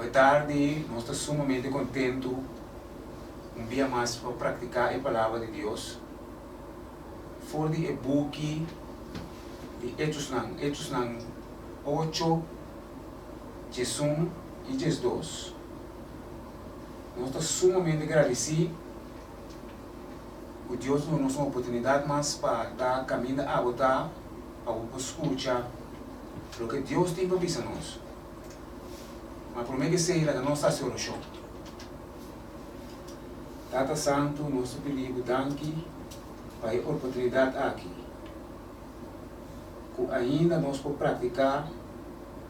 Awe tardi nos ta sumamente kontentu un bia mas pa praktiká e Palabra di Dios for di e buki di Hechosnan, Hechosnan ocho, diesun i diesdos. Nos ta sumamente gradisí ku Dios duna nos un oportunidat mas pa ta kaminda abo ta pa bo por skucha loke Dios tin pa bisa nos. Ma promé ku esei laga nos hasi orashon. Tata Santu, nos ta pidi bo danki pa e oportunidat aki ku ainda nos por praktiká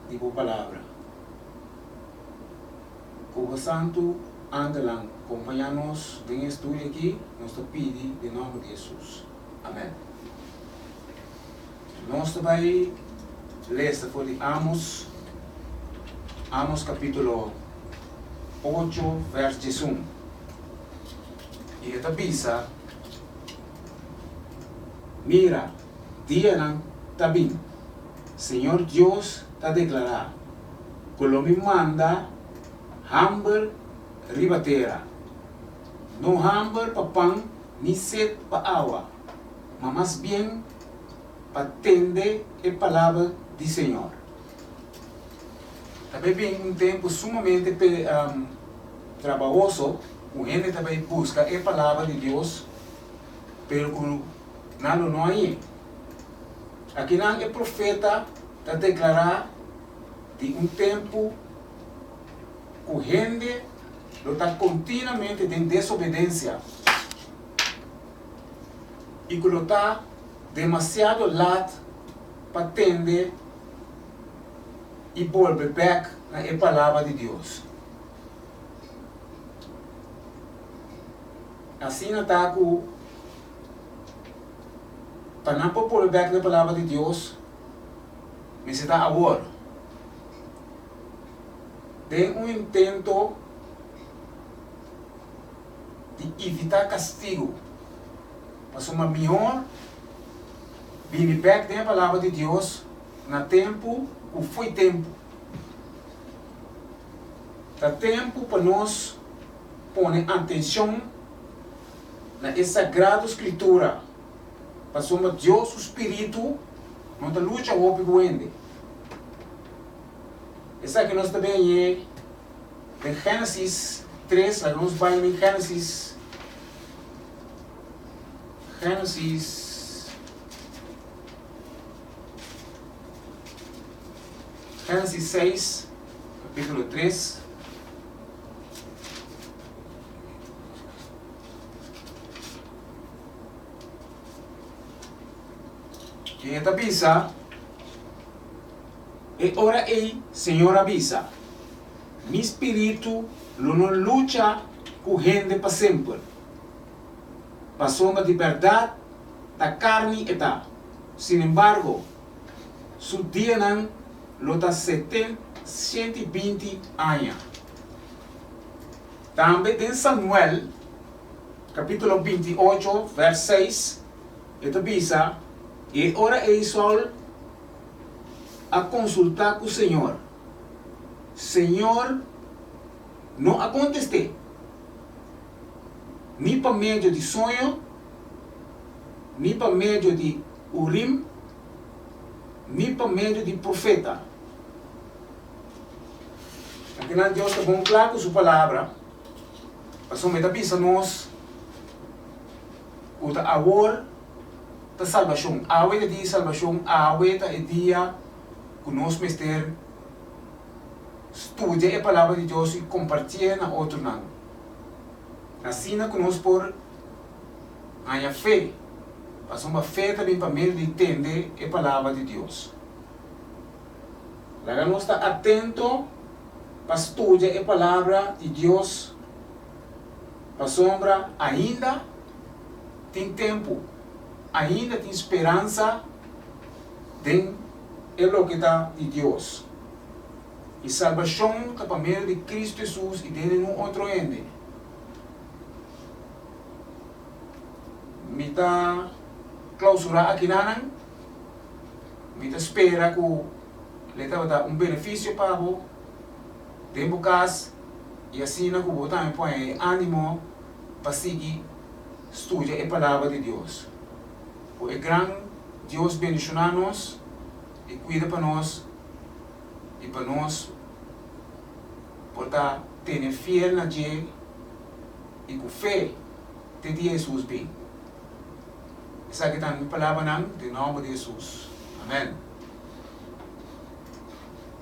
di bo Palabra. Ku bo santu angelnan kompañá nos den e studio aki, nos ta pidi den nòmber di Hesus. Amèn. Nos ta bai lesa for di Amos, Amos kapítulo ocho vèrs diesun. I e ta bisa, Mira, dianan ta bin, Señor Dios ta deklará, ku lo mi manda hamber riba tera, no hamber pa pan ni set pa awa, ma mas bien pa tende e palabra di Señor. Ta bay bin un tempu sumamente trabahoso ku hende ta bay buska e palabra di Dios, pero ku nan lo no hañ'é. Akinan e profeta ta deklará di un tempu ku hende lo ta kontinuamente den desobedensia. I ku lo ta demasiado lat pa tende i bolbe bek na e Palabra di Dios. Asina ta ku pa nan por bolbe bek na e Palabra di Dios mester ta awor. Den un intento di evitá kastigu. Pasobra mihor bini bek den e Palabra di Dios na tempu ku fo'i tempu. Ta tempu pa nos pone atenshon na e Sagrado Skritura, pasobra Dios su spiritu no ta lucha hopi ku hende. Esaki nos ta bin hañ'é Den Génesis tres, laga nos bai den Génesis, Génesis, Génesis seis, kapítulo tres. I e ta bisa, E ora ei Señor a bisa, Mi spiritu lo no lucha ku hende pa semper, pasobra di bèrdat ta karni e ta. Sinembargo, su dianan lo ta seten shenti binti aña. Tambe den Samuel, kapítulo 28, vèrs seis, e ta bisa, E ora ei Saul a konsultá ku Señor. Señor no a kontest'é, ni pa medio di soño, ni pa medio di Urim, ni pa medio di profeta. Akinan Dios ta bon kla ku su palabra, pasobra e ta bisa nos ku ta awor ta salbashon. Awe ta e dia di salbashon, awe ta e dia ku nos mester studia e Palabra di Dios i kompartié na otronan. Asina ku nos por haña fe, pasobra fe ta bin pa medio di tende e Palabra di Dios. Laga nos ta atento pa studia e Palabra di Dios, pasobra ainda tin tempu, ainda tin speransa den e loke ta di Dios. I salbashon ta pa medio di Kristu Hesus i den ningun otro hende. Mi ta klausurá akinanan. Mi ta spera ku le tabata un benefisio pa bo. Den bo kas i asina ku bo tambe por haña e ánimo pa sigui studia e Palabra di Dios. Ku e gran Dios bendishoná nos i kuida pa nos i pa nos por ta tene fiel na dje i ku fe te dia Hesus bin. Esaki ta mi palabranan den nòmber di Hesus. Amèn.